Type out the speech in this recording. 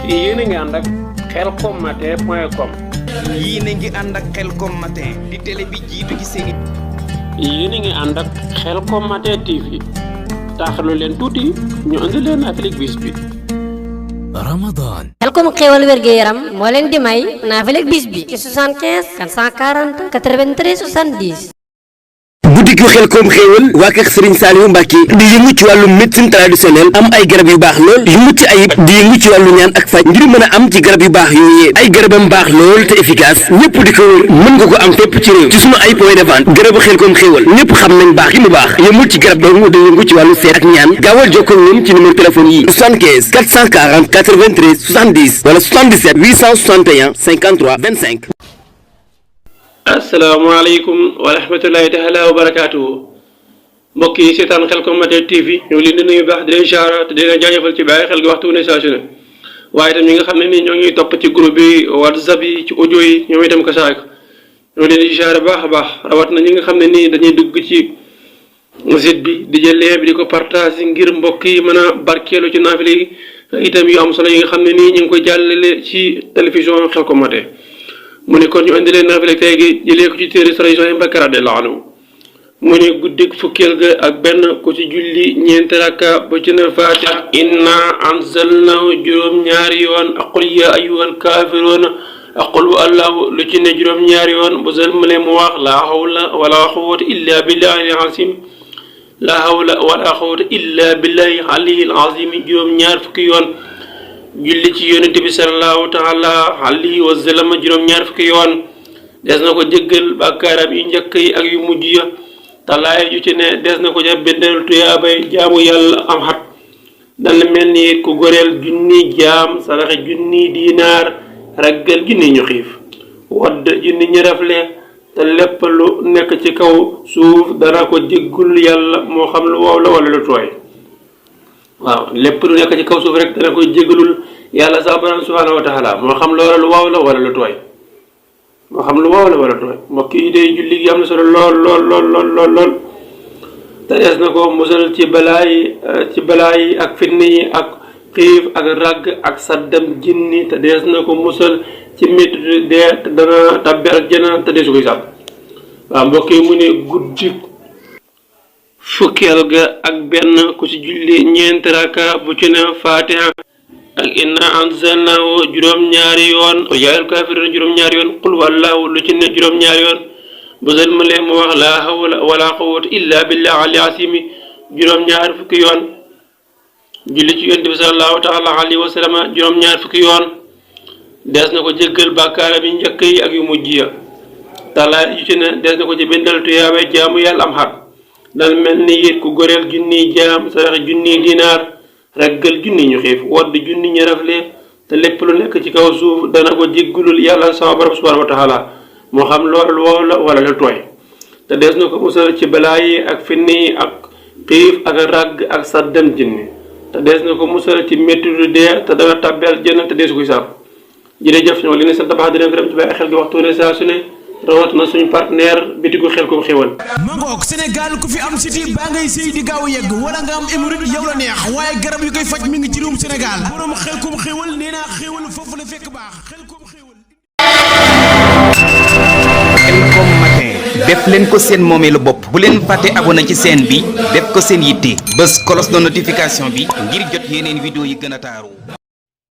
yéen a ngi ànd ak xelcom-matin.com. yéen a ngi ànd ak Xelcom Matin di télé bi jiitu ci seen yéen a ngi ànd ak Xelcom Matin TV taaxalu leen tuuti ñu andi leen Afrique bis bi. Ramadan. Xelcom xéewal wérgu yaram moo leen di may naafila bis bi ci 75 440 93 70. boutique yu Xelcom xéewal waa kër Serigne Saliou Mbacké di yëngu ci wàllu médecine traditionnelle am ay garab yu baax lool yu mucc ayib di yëngu ci wàllu ñaan ak faj ngir mën a am ci garab yu baax yooyee ay garabam baax lool te efficace ñëpp di ko wër mën nga ko am fépp ci réew ci sunu ay point de vente garabu Xelcom xéewal ñëpp xam nañ baax gi mu baax yëmul ci garab dong di yëngu ci wàllu seet ak ñaan gaawal jokkoo ak ñoom ci numéro téléphone yi 75 440 93 70 wala 77 861 53 25. asalaamaaleykum wa rahmatulahi taala wa barakaatuhu mbokk yi seetaan Xelcom Matin TV ñu ngi leen di nuyu baax di leen jaara te di leen jaajëfal ci bàyyi xel gi waxtu ne saa su ne waaye itam ñi nga xam ne ni ñoo ngi topp ci groupe bi WhatsApp yi ci audio yi ñoom itam ko saak ñoo leen di jaara baax a baax rawat na ñi nga xam ne nii dañuy dugg ci site bi di jël lien bi di ko partage ngir mbokk yi mën a barkeelu ci naafile yi itam yu am solo yi nga xam ne nii ñu ngi koy jàllale ci télévision Xelcom Matin mu ne kon ñu indi leen naafile tey gi jëlee ko ci téere Sëriñ Souhaïbou Mbacké radiyallahu anhu mu ne guddik fukkeel ga ak benn ku ci julli ñeenti rakka ba ci ne Faatiha inna anzalnahu juróom-ñaari yoon aqul ya ayyuhal kaafiruun aqul wa allahu lu ci ne juróom-ñaari yoon bu sëlmalee mu wax laa hawla wala quwwata illa billahi al-azim laa hawla wala quwwata illa billahi al-aliyyil azim juróom-ñaar fukki yoon julli ci yonent bi sallallahu taala alayhi wa sallam juróom-ñaar fukki yoon des na ko jéggal bàkkaaram yu njëkk yi ak yu mujj ya talaay ju ci ne des na ko ja bindal tuyaabay jaamu yàlla am xat dana mel ni ku goreel junni jaam saraxe junni diinaar raggal junni ñu xiif wadd junni ñu rafle te lépp lu nekk ci kaw suuf dana ko jéggul yàlla moo xam lu wow la wala lu tooy waaw lépp lu nekk ci kaw suuf rek dana koy jégalul yàlla sax borom subhaanahu wa taala moo xam loola lu waaw la wala lu tooy moo xam lu waaw la wala tooy mbokk yi day julli gi am na solo lool te des na ko musal ci balaa yi ak fitna yi ak xiif ak ragg ak saddam jinni te des na ko musal ci métti dee te dana tabbi aljana te deesu koy sàbb waaw mbokk yi mu ne guddi fukkeel ga ak benn ku ci julli ñeenti raka bu ci ne Faatiha ak inna anzalnahu juróom-ñaari yoon yaayal kaafiruun juróom-ñaari yoon qul wallahu lu ci ne juróom-ñaari yoon bu sëlmalee mu wax laa hawla wala quwwata illa billahi al-azim juróom-ñaar fukki yoon julli ci yonent bi sallallahu taala alayhi wa sallam juróom-ñaar fukki yoon des na ko jéggal bàkkaaram yi njëkk yi ak yu mujj ya talaay ju ci ne des na ko ci bindal tuyaabay jaamu yàlla am xat dal mel ni it ku goreel junniy jaam saraxe junniy dinaar raggal junni ñu xiif wadd junni ñu rafle te lépp lu nekk ci kaw suuf dana ko jéggulul yàlla sama borom subhanahu wa taala moo xam loolu wow la wala lu tooy te des na ko musal ci balaa yi ak finni yi ak xiif ak ragg ak saddam jinni te des na ko musal ci métti du dee te dana tabbeel jënn te deesu koy sàpp jërëjëf ñoo li ne sa tabax dina gërëm ci bàyyi xel gi waxtu ne saa su ne rawat na suñu partenaire bitigu Xelcom xéwal mangook Sénégal ku fi am siti baa ngay sëy di gaaw yegg wala nga am hémorroïde yow la neex waaye garab yu koy faj mi ngi ci réewum Sénégal borom Xelcom xéwal nee naa xéwal foofu la fekk baax Xelcom xéwal. Xelcom Matin def leen ko seen moomeelu bopp bu leen fàtte abonné ci chaîne bi def ko seen yitte bës cloche de notification bi ngir jot yeneen vidéo yi gën a taaru